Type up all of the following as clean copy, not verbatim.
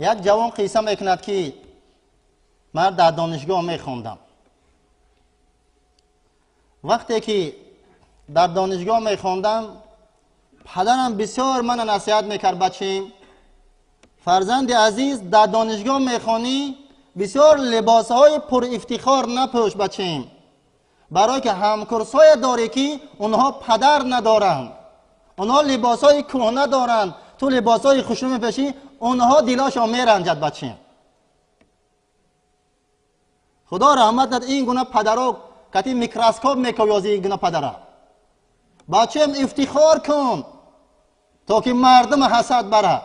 Як ҷавон қисса мекунад, ки ман дар донишгоҳ мехондам. Вақте ки дар донишгоҳ мехондам, падарам бисёр мана насиҳат мекард: бачаим, фарзанди азиз, дар донишгоҳ мехонӣ, бисёр либосҳои пурифтихор напӯш, бачаим, барое ки ҳамкурсҳое дорӣ, ки онҳо падар надоранд, онҳо либосҳои кӯҳна доранд, ту либосҳои хушрӯ мепӯшӣ, онҳо дилошон меранҷад, бачаим. Худо раҳмат дад ин гуна падаро, кати микроскоп мекоёзи ин гуна падара. Бачаим, ифтихор кун, то ки мардум ҳасад барад.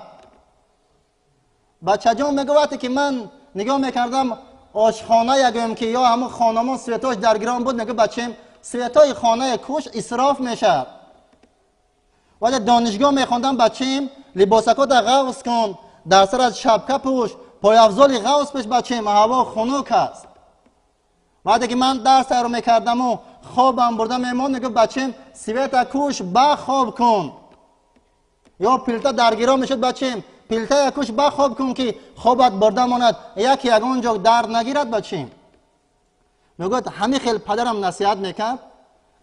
Бачаҷон мегӯяд, ки ман нигоҳ мекардам ошхона ягӯем, ки ё ҳамун хонамон светош дар гирон буд, мегӯ: бачаем, светои хонаи куш исроф мешавад. Вале донишгоҳ мехондам, бачаим, либосакота ғавз кун, дар сарат шапка пӯш, пойафзоли ғавз пӯш, бачаим, ҳаво хунук аст. Вақте ки ман дарс тайёр мекардаму хобам бурда мемонд, мегӯ: бачаим, света куш, ба хоб кун. Ё пилта дар гиро мешуд, бачаим, пилтая куш, ба хоб кун, ки хобат бурда монад, яке ягон ҷо дард нагирад, бачаим. Мегӯяд, ҳамин хел падарам насиҳат мекард,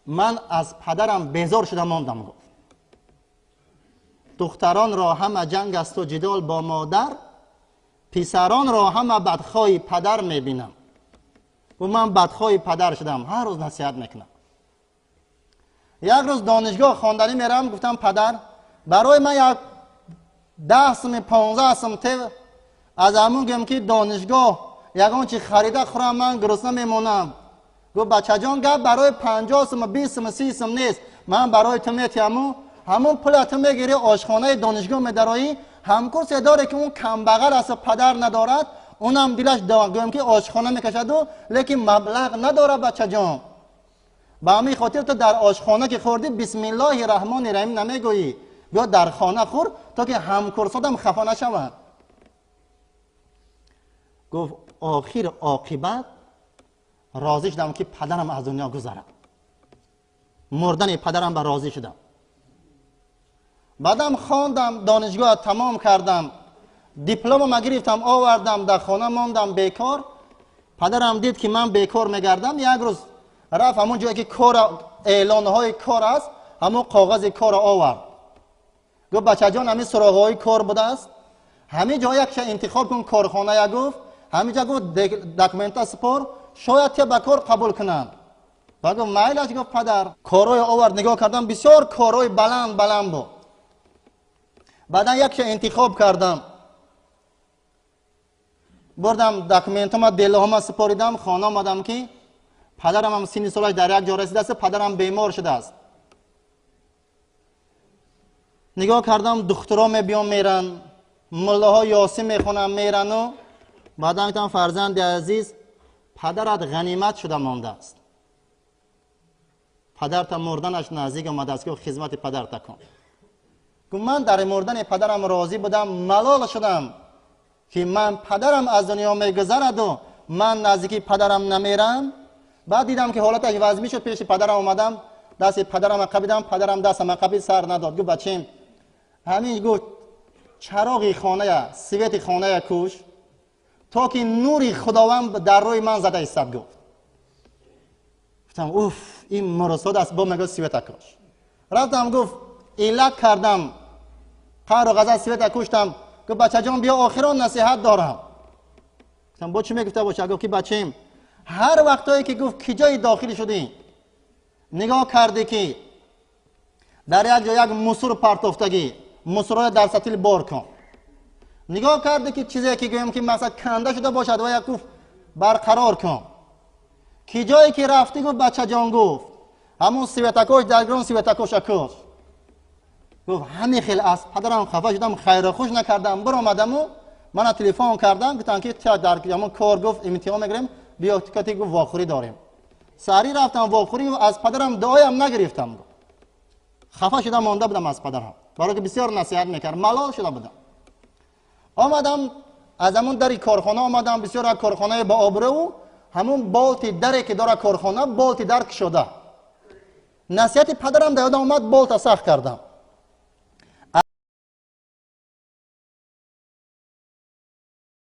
ман аз падарам безор шуда мондам. Гуфт: духтаронро ҳама ҷанг асту ҷидол бо модар, писаронро ҳама бадхоҳи падар мебинам. Гуфт: ман бадхоҳи падар шудам, ҳар рӯз насиҳат мекунам. Як рӯз донишгоҳ хонданӣ меравам, гуфтам: падар, барои ман як 10 суми, 15 сум тев, аз ҳамун гӯем, ки донишгоҳ ягон чи харида хӯрам, ман гурусна мемонам. Гуфт: бачаҷон, гап барои 50 сум, 20 сум, 30 сум нест, ман барои ту метиҳаму ҳамун пула ту мегирӣ, ошхонаи донишгоҳ медароӣ, ҳамкурсе доре, ки он камбағал асту падар надорад, унам дилаш гӯем, ки ошхона мекашаду, лекин маблағ надорад, бачаҷон. Ба ҳамин хотир ту дар ошхона ки хӯрдӣ, бисмиллоҳи раҳмони раҳим намегӯӣ, биё дар хона хӯр, то ки ҳамкурсодам хафа нашаванд. Гуфт: охир оқибат розӣ шудам, ки падарам аз дунё гузарад. Мурдани падарам ба розӣ шудам. Баъдам хондам, донишгоҳ тамом кардам, дипломама гирифтам, овардам, дар хона мондам бекор. Падарам дид, ки ман бекор мегардам. Як рӯз рафт ҳамон ҷое, ки кор, эълонҳои кор аст, ҳамон коғази корро овард. Гуфт: бачаҷон, ҳамин суроғҳои кор будааст, ҳамин ҷо якша интихоб кун, корхоная. Гуфт, ҳамин ҷа, гуфт, документа супор, шояд те ба кор қабул кунанд. Ба гуфт: майлаш. Гуфт падар корҳои овард, нигоҳ кардам, бисёр корҳои баланд баланд буд. Баъдан якша интихоб кардам, бурдам, документома, делоҳома супоридам, хона омадам, ки падарам синни солаш дар як ҷо расидааст, падарам бемор шудааст. Нигоҳ кардам, духтуро мебиён, меран, муллоҳо ёсин мехонанд, мерану. Баъдан гуфтам: фарзанди азиз, падарат ғанимат шуда мондааст, падарта мурданаш наздик омадааст, ки хизмати падарта кун. Гуфт: ман дар мурдани падарам розӣ будам, малол шудам, ки ман падарам аз дунё мегузараду ман наздики падарам намерам. Баъд дидам, ки ҳолаташ вазмӣ шуд, пеши падарам омадам, дасти падарама қабидам, падарам дастама қабид, сар надод. Гуфт: бачем, ҳамин, гуфт, чароғи хоная, свети хоная куш, то ки нури Худованд дар рӯи ман зада истад. Гуфт, гуфтам: уф, ин мурусод аст, бо мегӯ света куш. Рафтам, гуфт, иллат кардам, қаҳру ғазаб света куштам. Гуфт: бачаҷон, биё, охирон насиҳат дорам. Гуфтам: бо чӣ мегуфта боша? Гуфт, ки бачем, ҳар вақтое ки, гуфт, ки ҷои дохил шудӣ, нигоҳ кардӣ, ки дар як ҷо як мусур партофтагӣ, мусурҳоя дар сатил бор кун. Нигоҳ кардӣ, ки чизе, ки гӯем, ки масалан канда шуда бошад, ва як, гуфт, барқарор кун. Ки ҷое ки рафтӣ, гуфт, бачаҷон, гуфт, ҳамун светакош дар гирон, светакоша куш. Гуфт: ҳамин хел аз падарам хафа шудам, хайру хуш накардам, биромадаму мана телефон кардам, гуфтам, ки дар ҳамон кор, гуфт, имтиҳон мегирем, биё кати, гуфт, вохӯрӣ дорем. Саҳарӣ рафтам вохӯрӣ, аз падарам дуоям нагирифтам. Хафа шуда монда будам аз падарам, барое ки бисёр насиҳат мекард, малол шуда будам. Омадам, аз ҳамун дари корхона омадам, бисёр як корхонаи ба обрӯу, ҳамун болти даре, ки дора корхона, болти дар кушода. Насиҳати падарам дар ёдам омад, болта сахт кардам.